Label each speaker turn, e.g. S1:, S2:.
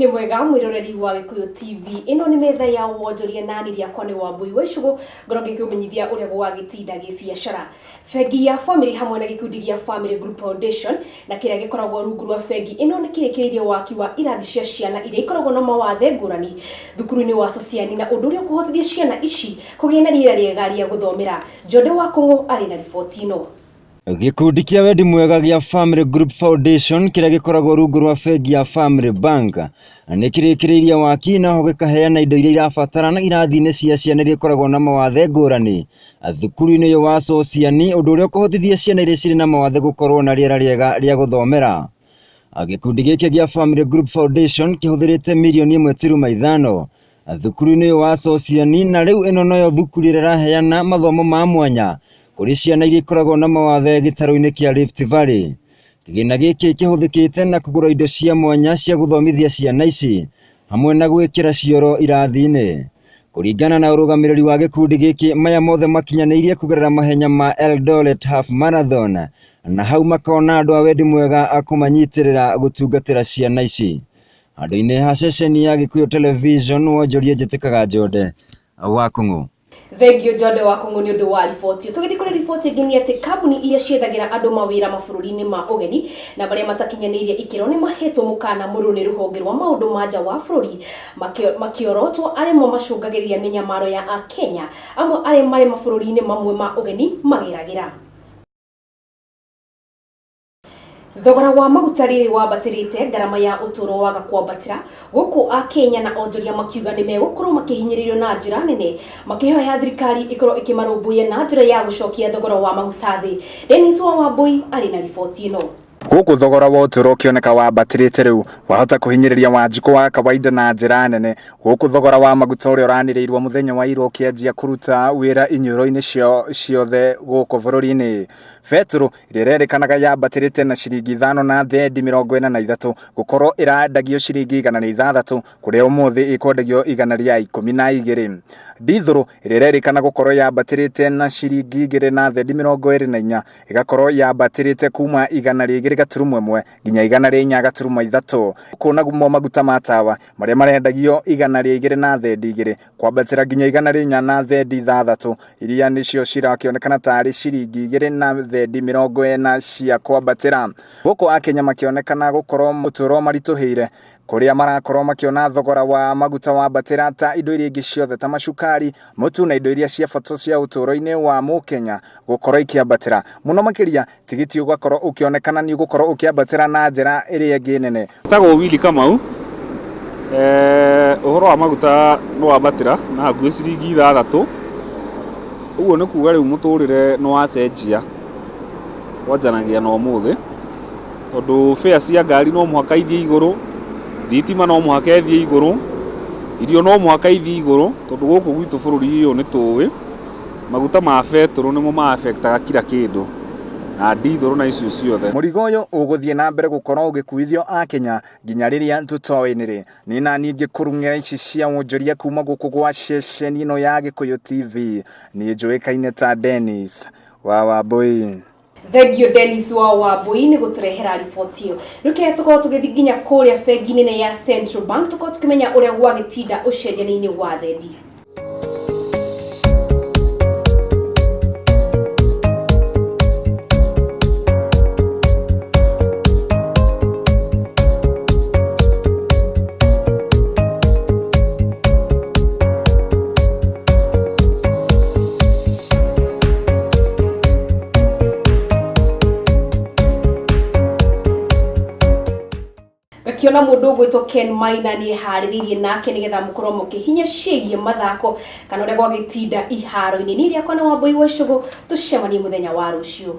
S1: Hwainĩ mwega mwĩroreri wa Gĩkũyũ TV. Ĩno nĩ metha ya wonjoria na niĩ rĩakwa nĩ Wambui wa Icũgũ, ngorwo ngĩkũmenyithia ũrĩa gwagĩtinda gĩbiacara. Bengi ya Family hamwe na gĩkundi gĩa Family Group Foundation na kĩrĩa gĩkoragwo rungu rwa bengi ĩno nĩ kĩrĩkĩrĩirie waki wa irathi cia ciana iria ikoragwo na mawathe ngũrani thukuru-inĩ wa Sosiani na ũndũ ũrĩa ũkũhotithia ciana ici kũgĩa na rĩera rĩega rĩa gũthomera. Njonde wa Kũng'ũ arĩ na riboti ĩno.
S2: Gĩkundi kĩa wendi mwega gĩa Family Group Foundation kĩrĩa gĩkoragwo rungu rwa bengi ya Family Bank nĩ kĩrĩkĩrĩirie waki na oho gĩkaheana indo iria irabatarana irathi-inĩ cia ciana iria ikoragwo na mawathe ngũrani thukuru-inĩ ũyũ wa Sociani, ũndũ ũrĩa ũkũhotithia ciana iria cirĩ na mawathe gũkorwo na rĩera rĩega rĩa gũthomera. Gĩkundi gĩkĩ gĩa Family Group Foundation kĩhũthĩrĩte mirioni ĩmwe turuma ithano thukuru-inĩ ũyũ wa Sociani na rĩu ĩno noyo thukuru ĩrĩa ĩraheana mathomo ma mwanya kũrĩ ciana iria ikoragwo na mawathe gĩtarũ-inĩ kĩa Rift Valley. Kĩgĩna gĩkĩ kĩhũthĩkĩte na kũgũra indo cia mwanya cia gũthomithia ciana ici hamwe na gwĩkĩra cioro irathi-inĩ. Kũringana na ũrũgamĩrĩri wa gĩkundi gĩkĩ, maya mothe makinyanĩirie kũgerera mahenya ma Eldoret Half Marathon na hau makona andũ a wendi mwega kũmanyitĩrĩra gũtungatĩra ciana ici. Handũ-inĩ ha ceceni ya Gĩkũyũ Television, wonjoria njĩtĩkaga Njonde wa Kũng'ũ.
S1: Thengio Njonde wa Kũng'ũ nĩ ũndũ wa riboti ĩyo. Tũgĩthiĩ kũrĩ riboti ĩngĩ nĩ atĩ kambuni iria ciethagĩra andũ mawĩra mabũrũri-inĩ ma ũgeni na marĩa matakinyanĩirie ikĩro nĩ mahetwo mũkana mũrũrũ nĩ rũhonge rwa maũndũ ma nja wa bũrũri makĩorotwo arĩ mo macũngagĩrĩria mĩnyamaro ya Akenya amwe arĩa marĩ mabũrũri-inĩ mamwe ma ũgeni mageragĩra. Thogora wa maguta rĩrĩ wambatĩrĩte ngarama ya ũtũũro waga kwambatĩra gũkũ Akenya na onjoria makiuga nĩ megũkorwo makĩhinyĩrĩrio na njĩra nene makĩhoya thirikari ĩkorwo ĩkĩmarũmbũiya na njĩra ya gũcokia thogora wa maguta thĩ. Dennis wa Wambui arĩ na riboti ĩno.
S3: Gũkũ thogora wa ũtũũro ũkĩoneka wambatĩrĩte rĩu wahota kũhinyĩrĩria Wanjikũ wa kawaida na njĩra nene gũkũ thogora wa maguta ũrĩa ũranĩrĩirwo mũthenya wa ira ũkĩanjia kũruta wĩra inyuĩro-inĩ ciothe gũkũ bũrũri-inĩ. Betũrũ ĩrĩa ĩrerĩkanaga yambatĩrĩte na ciringi ithano na thendi 43 gũkorwo ĩrendagio ciringi 106 kũrĩa ũmũthĩ ĩkwendagio 112. Ndithũrũ ĩrĩa ĩrerĩkana gũkorwo yambatĩrĩte na ciringi igĩrĩ na thendi 24 ĩgakorwo yambatĩrĩte kuma 200.1 nginya 400.3. Gũkũ naguo maguta ma tawa marĩa marendagio 200 na thendi igĩrĩ kwambatĩra nginya 400 na thendi ithathatũ iria nĩcio cirakĩonekana tarĩ ciringi igĩrĩ na thendi 40 cia kwambatĩra. Gũkũ Akenya makĩonekana gũkorwo mũtũro maritũhĩire kũrĩa marakorwo makĩona thogora wa maguta wambatĩra ta indo iria ingĩ ciothe ta macukari, mũtu na indo iria cia bata cia ũtũũro-inĩ wa mũkenya gũkorwo ikĩambatĩra mũno makĩria tigiti ũgakorwo ũkĩonekana nĩ ũgũkorwo ũkĩambatĩra na njĩra ĩrĩa ĩngĩ nene.
S4: Njĩtagwo Willy Kamau, ũhoro wa maguta nĩ wambatĩra na hakuhĩ ciringi ithathatũ, ũguo nĩ kuga rĩu mũtũrĩre nĩ wacenjia kwanjanagia na ũmũthĩ, tondũ fare cia ngari no mũhaka ithiĩ igũrũ, thitima no mũhaka ĩthiĩ igũrũ, irio no mũhaka ithiĩ igũrũ, tondũ gũkũ gwitũ bũrũri ũyũ nĩ tũĩ maguta ma betũrũ nĩmo ma affect aga kira kĩndũ na ndithũrũ na icio ciothe.
S3: Mũrigo ũyũ ũgũthiĩ na mbere gũkorwo ũgĩkuithio Akenya nginya rĩrĩa tũtoĩ nĩrĩ. Niĩ naniĩ ngĩkũrung'ĩra ici cia wonjoria kuma gũkũ gwa ceceni ĩno ya Gĩkũyũ TV, niĩ njũĩkaine ta Dennis wa Wambui.
S1: Thengio Dennis wa Wambui nĩ gũtũrehera riboti ĩyo. Rĩu kĩrĩa tũkorwo tũgĩthiĩ nginya kũrĩa bengi nene ya Central Bank tũkorwo tũkĩmenya ũrĩa gwagĩtinda ũcenjania-inĩ wa thendi. Ngakĩona mũndũ ũgwĩtwo Ken Maina nĩ eharĩrĩirie nake nĩgetha mũkorwo mũkĩhinya ciĩgiĩ mathako kana ũrĩa gwagĩtinda iharo-inĩ. Niĩ rĩakwa nĩ Wambũi wa Icũgũ, tũcemanie mũthenya wa rũciũ.